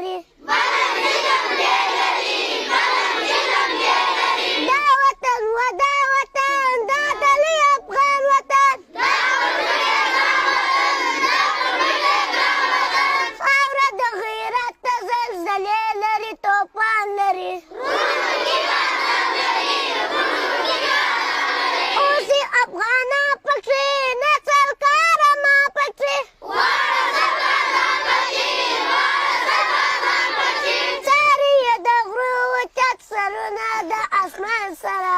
لري. دا وطن ودا وطن، دا د لوی افغان وطن. خاوره د غیرت ته زلزلې لري، توپان لري. اوسې افغانان پکښې، نسل کارما پکښې. ساري یې د غرو اوچت سرونه د اسمان سره.